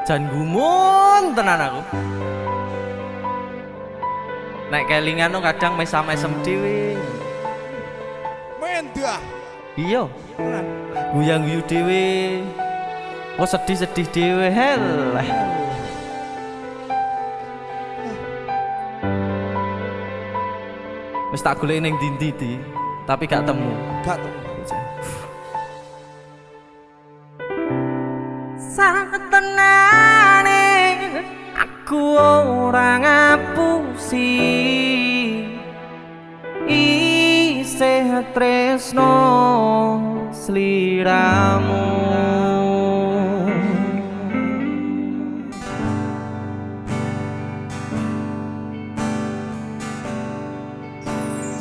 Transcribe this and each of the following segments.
Jan gumun tenan aku. Nek kelingan no kadang mesam-mesem dhewe. Mendah. Iya, Tenan. guyang-guyu dhewe. Oh sedih-sedih dhewe hel. Wis tak goleki ning ndi-ndi, tapi gak temu. Gak temu. Satenane aku ora ngapusi, isih tresno sliramu.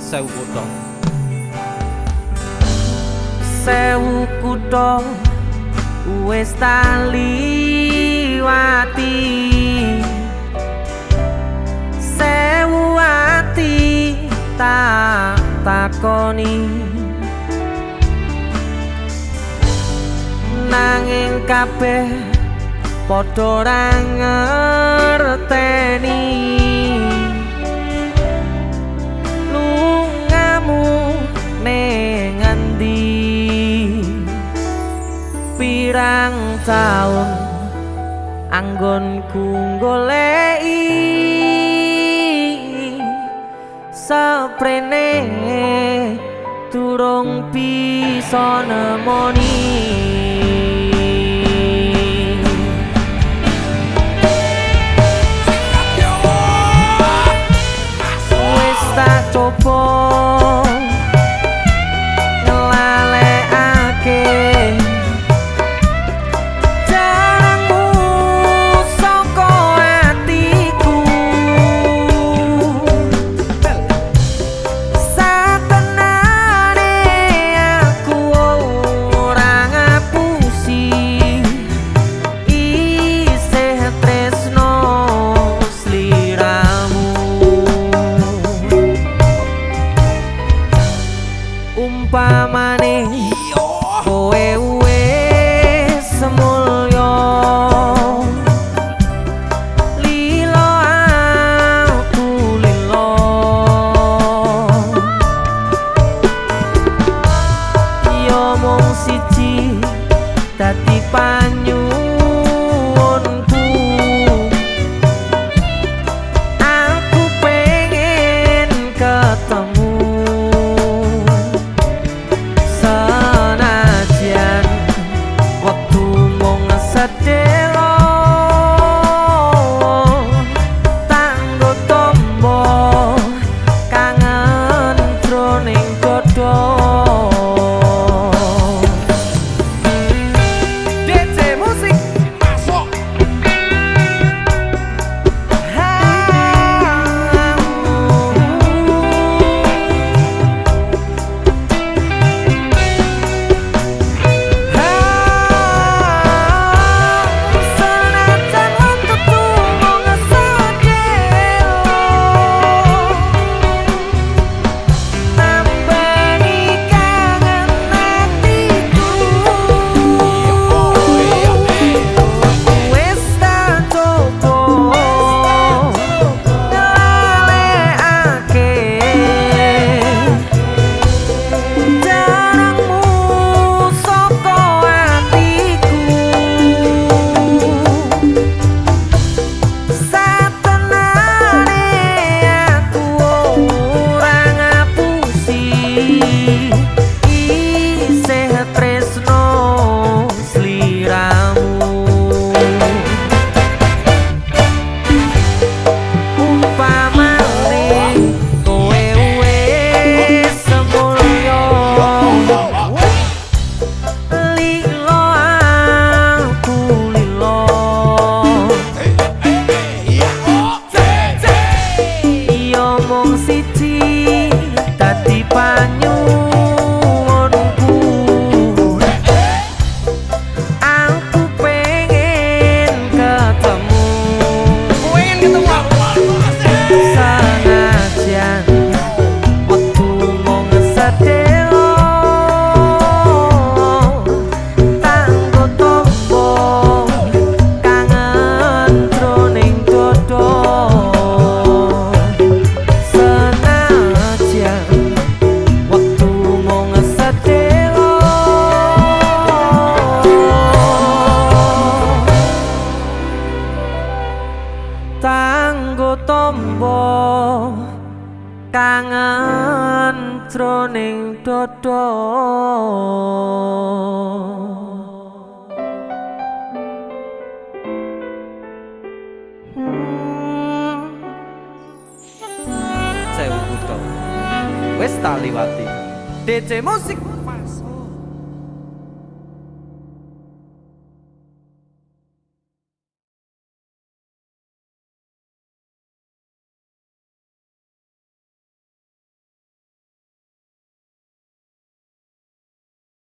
Sewu kutha, sewu kutha wis taliwati, sewu ati tak takoni, nanging kabeh padha ora ngerteni lungamu ning endi. Pirang taun anggonku goleki seprene durung bisa nemoni. Wis tak coba nglalekake jarangmu saka atiku. Satenane aku ora ngapusi, Kenangan jroning dodo. Sewu kutha wis tak liwati. DC Musik.